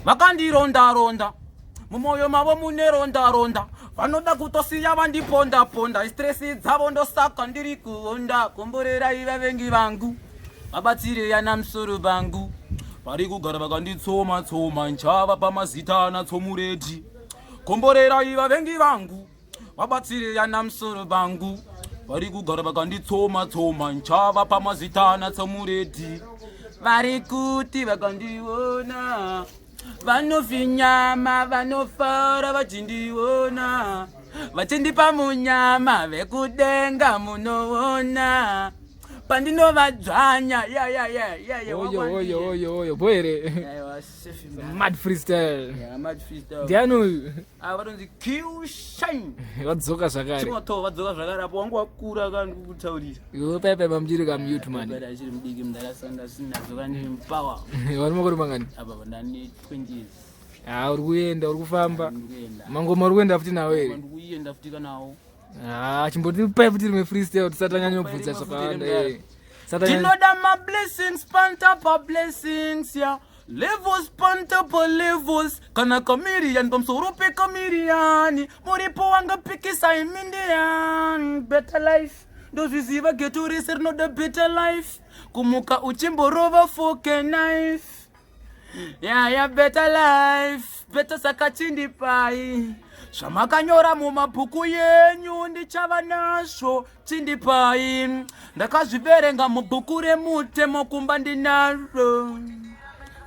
Vakandironda-ronda, mumwoyo mavo mune ronda-ronda, vanoda kutosiya vandiponda-ponda, stress dzavo ndosaka ndiri kuonda. Komborerai vavengi vangu, vabatsirei ana musoro vangu, vari kugara vakanditsoma-tsoma, nchava pamazita ana tsomureti. Komborerai vavengi vangu, vabatsirei ana musoro vangu, vari kugara vakanditsoma tsoma, nchava pamazita ana tsomureti. Vari kuti vakandiona vanofinyama, vanofara vachindiona, vachindipa munyama, vekudenga munoona pandinovadzvanya. Ya. Oyo oyo oyo oyo, boy here? Mad freestyle. Ndiani uyu? Vanonzi Q Shine. Vadzoka zvakare. Chimoto vadzoka zvakare apo wangu wakura kandikutaurira. Iwe paipai pamuchiri kamute man. Paipai achiri mudiki mndarasanda sinadzoka nepower. Wari makore mangani? Apa ndani 20 years. Ah, uri kuenda, uri kufamba. Ndikuenda. Mangoma uri kuenda futi nawo here? Ndikuenda futi kanawo. Ah, chimbotipai futi rimwe freestyle tisati tanyanyobvunza zvakawanda. Tinoda mablessings pantop pa blessings ya levels pantop pa levels, kana kamirian pamusoro pekamiriani muripo wangapikisa imindian. Better life ndozviziva, ghetto rese rinoda better life, kumuka uchimborova fork knife. Yeah, better life, better. Saka chindipai zvamakanyora mumabhuku yenyu, ndichava nazvo. Chindipai, ndakazviverenga mubhuku remutemo, kumba ndinaro.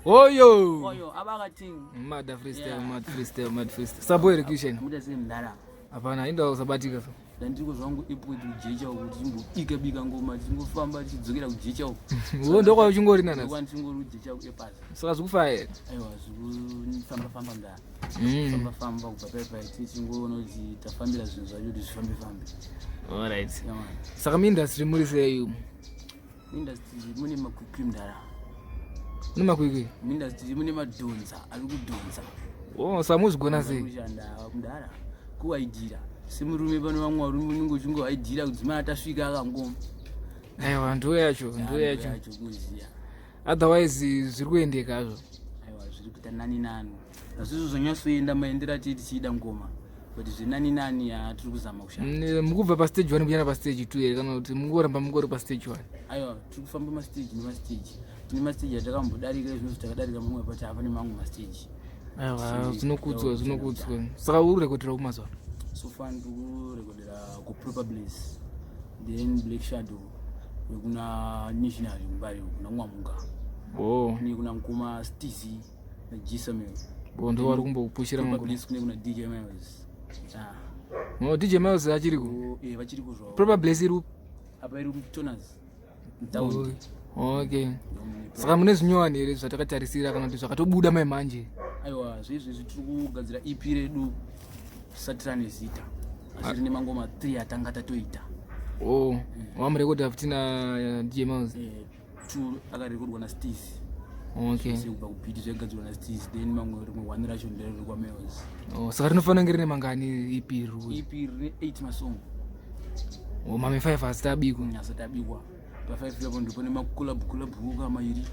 Oyo. Oyo abakating. Mad freestyle. Mad freestyle, mad freestyle. Sabo here, Q-Shine? Muda sei mudara? Hapana, inda usabatika so. Ndandiko zvangu ipo kujecha uku, tichimbobika bika ngoma, tichingofamba tichidzokera kujecha uku. Wo ndokwa uchingori nanasi? Ndokwa ndichingori kujecha uku epasi. Saka zvikufaya here? Aiwa, zvikufamba famba mudara. Famba famba kubva paipai, tichingoona kuti tafambira zvinhu zvacho kuti zvifambe fambe. Alright. Yeah, man. Saka muindustry muri sei umu? Muindustry mune makwikwi mudara. Mune makwikwi? Muindustry mune madhonza ari kudhonza. Oh, saka muzvigona sei? Kushanda mudara, kuwaidhira semurume pano vamwe varume unenge uchingowaidhira kudzimara tasvika akangoma. Aiwa, ndo yacho, ndo yacho. Yacho kuziya. Otherwise zviri kuendeka hazvo? Aiwa, zviri kuita nani nani, hazvizvo zvanyatsoenda maendero atii tichiida ngoma, but zvenani nani ya tiri kuzama kushanda. Mukubva pastage one kuenda pastage two here, kana kuti mungoramba mungori pastage one? Aiwa, tiri kufamba mastage nemastage, tine mastage atakambodarika, izvino takadarika mamwe, but hapa nemamwe mastage. Aiwa, zvinokudzwa, zvinokudzwa. Saka uri kurekodhera kumazuva? So far ndiri kurekodera kuProper Place, then Black Shadow wekuna National Mbari, kuna Mwamuka. Oh. Kune kuna mukoma Stizi naGisamel. Bo ndo vari kumbokupushira Proper mangoma? Place kune kuna DJ Miles. Ah. Oh, DJ Miles achiriko? Oh, eh, vachiri kuzvawo. Proper Place iri upi? Apa iri mutonas mutaundi. Oh, okay, saka mune zvinyowani here zvatakatarisira, kana kuti zvakatobuda mai manje? Aiwa, zvezvezvi tiri kugadzira EP redu, tisati rane zita, asi rine mangoma 3 atanga tatoita. Oh, wamurekodha futi na DJ Miles? Eh, two akarekodwa naStiz. Kubva kubeat zvagadzirwa naStiz, then mamwe rimwe one racho nderiri kwaMiles. Oh, saka rinofanira kunge rine mangani EP riri? EP rine 8 masong. Oh, mame 5 asati abikwa? Asati abikwa. Pa5 yapo ndipo nemacollab, collab mairi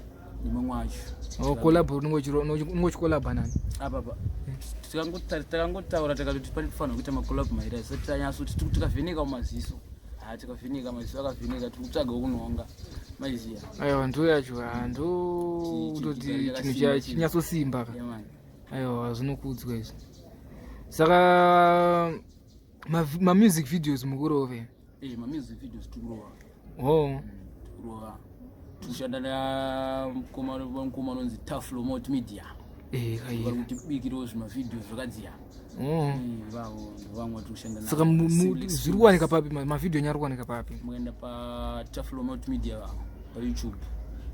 nemamwe acho. Oh, collab unongochikolabha nani? Apapa takangotaura takatoti panofanira kuita macollab mairi, asati tanyatso tikavheneka mumaziso. Ha, tikavheneka, maziso akavheneka, tiri kutsvaga kunonga maiziya. Aiwa, ndo yacho, ndo kutoti chinhu chinyatsosimba ka. Yeah, man. Aiwa, zvinokudzwa izvi. Saka mamusic videos mukurove? Eh, mamusic videos tikurova. Oh. Tikurova, tikushanda namukoma anonzi Taflo Multimedia. Eh, vari kai. kutibikirawo zvimavhidhiyo zvakadziya. Oh. Vavo ndovamwe vatiri kushanda Saka navo. Simplex zviri kuwanika papi? Mavhidhiyo enyu ari kuwanika papi? Mukaenda paTaflo Multimedia paYouTube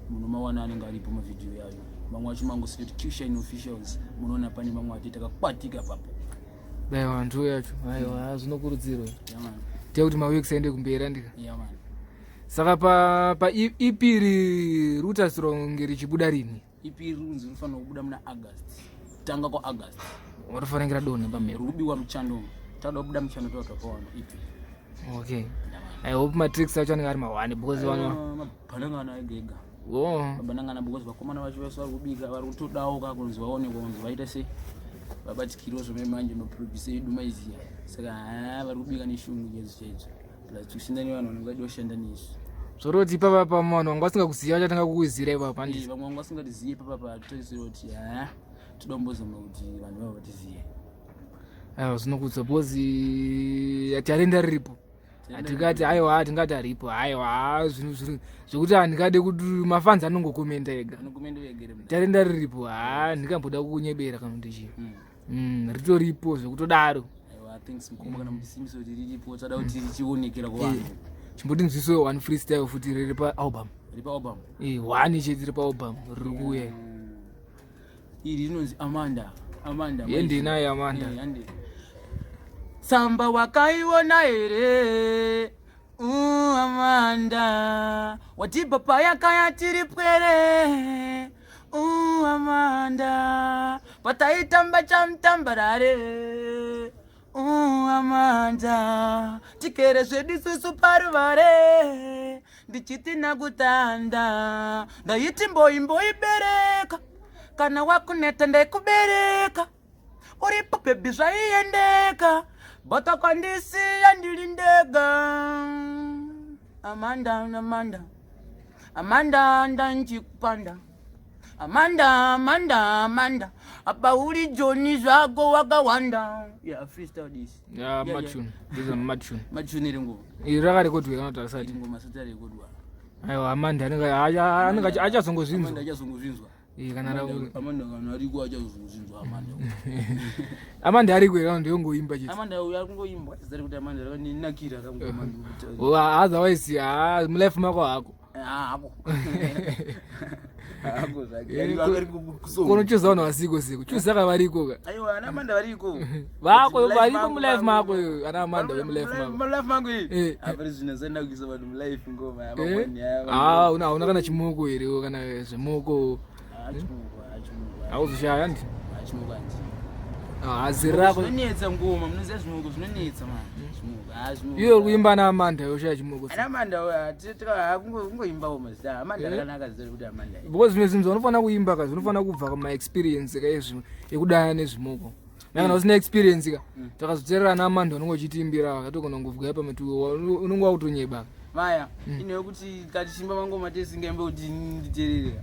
munomawana, anenge aripo mavhidhiyo yayo. Mamwe acho mangoseti Qshine Officials, munoona pane mamwe ati takakwatika papo. Aiwa, ndo yacho. Aiwa, zvinokurudzirwa. Yeah, man. Tiya kuti maworks aende kumberi, andika? Yeah, man. Saka pa EP riri kutarisirwa kunge richibuda rini? EP runzi rinofanira kubuda muna August, tanga kwaAugust. Rinofanira kunge radonha pamhero? Riri kubikwa muchando, tada kubuda muchando, toa takawana EP. Okay, I hope matricks acho anenge ari mawani, because vanhu Mabhanangana ega ega. Oh. Baba nangana because vakomana vacho vese vari kubika, vari kutodawo ka kunzi vaonekwa kunzi vaita sei, vabatikiriwo zvomene manje maproducer edu maiziya. Saka haa, vari kubika neshungu chaidzo chaidzo, plus tikushanda nevanhu vanenge vada kushanda nesu. Zvoroti ipapa pa vanhu vanga vasingakuziva vachatanga kukuzira ipapa? Handiti vamwe vanga vasingatizive ipapa, totarisira kuti haa, toda kumbozama kuti vanhu vavo vatizive. Aiwa, zvinokudzwa because tarenda riripo. Hatingati aiwa, hatingati haripo, aiwa, zvinhu zvekuti handingade kuti mafans anongokomenda ega. Anokomenda vegere mudhara. Tarenda riripo, ha, ndingamboda kunyebera kana kuti chii. Ritoripo zvekutodaro. Aiwa, thanks mukoma, kana muchisimbisa kuti riripo, toda kuti richionekera kuvanhu. Chimboti nzwiso one freestyle futi riri paalbum. Riri paalbum? One chete riri paalbum riri kuuya. Iri rinonzi Amanda. Amanda. Yendinayo Amanda. Yande. Tsamba wakaiona here? Amanda, watibva payakaya tiri pwere. Amanda, pataitamba chamutambarare. Amanda, tikere zvedu isusu paruvare, ndichiti nakutanda, ndaiti mboimboibereka, kana wakuneta ndaikubereka, uripo baby, zvaiendeka, but akandisiya ndiri ndega. Amanda, Amanda, Amanda, ndanchikupanda Amanda, Amanda, Amanda, apa uri Joni zvako wakawanda. Yeah, freestyle this. Ya. Matune, this one matune. Matune iri ngoma. Iri rakarekodwa kana kuti asati? Iri ngoma sati arekodwa. Aiwa, Amanda anenge achazongozvinzwa. Amanda achazongozvinzwa. Kana Amanda kana ariko achazongozvinzwa Amanda. Amanda ariko here kana ndeyongoimba chete? Amanda uyu ari kungoimba, zari kuti Amanda rakaninakira kamukoma. Oh, otherwise ha, mulife mako hako. Hako hako zvake. Ari kusonga. Konochuza vanhu vasiko siko, chuza ka variko ka. Aiwa, ana Amanda variko. Vako variko mulife mako, ana Amanda vemulife mako. Mulife mangu iyi? Apari zvino zvaenda kuisa vanhu mulife ngoma yamangwani. Ah, una kana chimoko here, kana zvimoko? Chimoko, chimoko. Hauzoshaya ndi? Chimoko handi. Ah, zera rako. Zvinonetsa ngoma, munoziva zvimoko zvinonetsa man, zvimoko, ah, zvimoko. Iwe uri kuimba naAmanda, yoshaya chimoko? Ana Amanda kungoimbawo mazita Amanda. Rakanaka zita rekuti Amanda. Because zvimwe zvinhu zvaunofanira kuimba ka, zvinofanira kubva kumaexperience ka, izvi ekudana nezvimoko. Kana usina experience ka, takazoteerera ana Amanda unenge uchitiimbira, katogona kungobvuka pamituwo, unenge wakutonyeba. Maya ine yekuti katichimba mangoma tesingaimbe kuti nditeerere.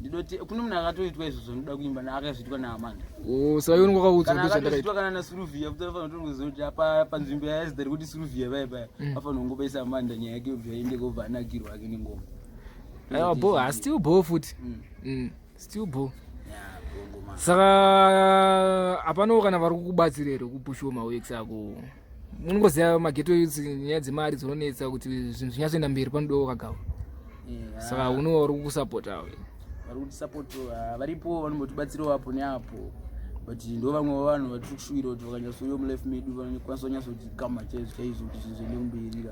Ndidoti kune munhu akatoitwa izvozvo, ndinoda kuimba akazviitwa naAmanda. Oh, saka iwe unenge wakaudzwa kana kuti zvandakaita. Akatoitwa kana naSuruvhia kuti afanira kutongoziva kuti apa panzvimbo yaazita rekuti Suruvhia paya paya afanira kungopaisa Amanda, nyaya yake yobva yaende, kobva anakirwa ake nengoma. Aiwa, bo, ha, still bo futi. Still bo. Ya, ngoma. Saka hapanawo kana vari kukubatsira here kupushiwo maworks ako? Unongoziva maghetto youths, nyaya dzemari dzinonetsa, kuti zvinhu zvinyatsoenda mberi panodiwa wakagawa. Saka unowa uri kukusapota? Vari kutisapota, varipo, vanombotibatsirawo apo neapo, but ndo vamwe vavanhu vatiri kushuwira kuti vakanyatsouya mulife medu vanokwanisa kunyatsotigama chaizvo chaizvo kuti zvinhu zviende kumberi,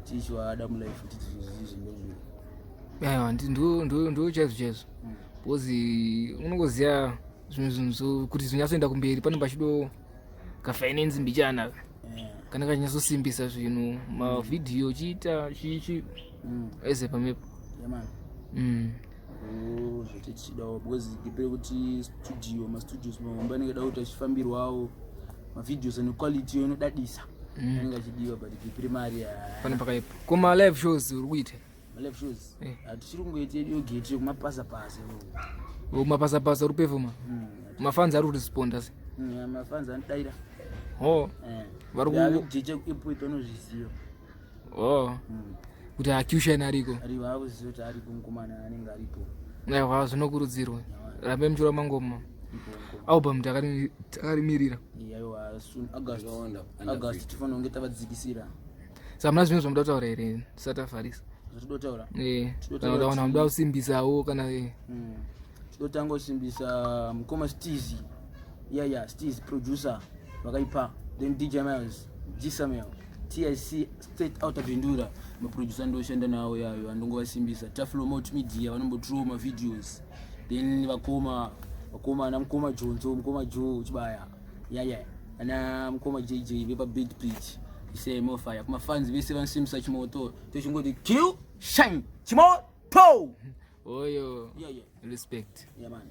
tichivada mulife kuti zvinhu zviende kumberi. Aiwa, ndo chaizvo chaizvo, because unongoziva zvimwe zvinhu kuti zvinyatsoenda kumberi pane pachido kafinance mbichana kana kachinyatsosimbisa zvinhu, mavhidhiyo chiita chichi eze pamepo. Yeah, man. Oh, zvote tichidawo because ngepere kuti studio, mastudios mahombe anenge ada kuti achifambirwawo, mavideos ane quality yo inodadisa anenge achidiwa, but gepere mari. Pane pakaipa. Ko malive shows uri kuita? Malive shows? Tichiri kungoita yedu yogate yekumapasa-pasa. Mapasapasa uri performa? Mafans ari kuresponda se? Mafans anodaira. Oh. Vari kujecha kuairport vanozviziva. Oh, kuti aQshine ariko. Aripo, akuziva kuti aripo mukomana anenge aripo. Aiwa, zvinokurudzirwa, rambe muchiura mangoma. Album takarimirira. Aiwa, soon, August. August tifanira kunge tavadzikisira. Saka muna zvimwe zvamuda kutaura here tisati tafarisa? Zvatodotaura? Kana kuti vanhu vamuda kusimbisawo kana? Tinotanga kusimbisa mukoma Stizy, yeah, Stizy producer vakaipa, then DJ Miles, G Samuel, TIC State Out Bindura, maproducer ndoshanda nawo yayo, andongovasimbisa. Taflo Multimedia vanombotirowo mavideos, then vakoma ana mukoma Jonzo, mukoma Joe Chibaya, yeah, ana mukoma JJ vepa Big Bridge, isemofire kumafans vese vanosimbisa chimoto, tochingoti Q Shine chimoto. Oyo. Yeah. Respect. Yeah, man.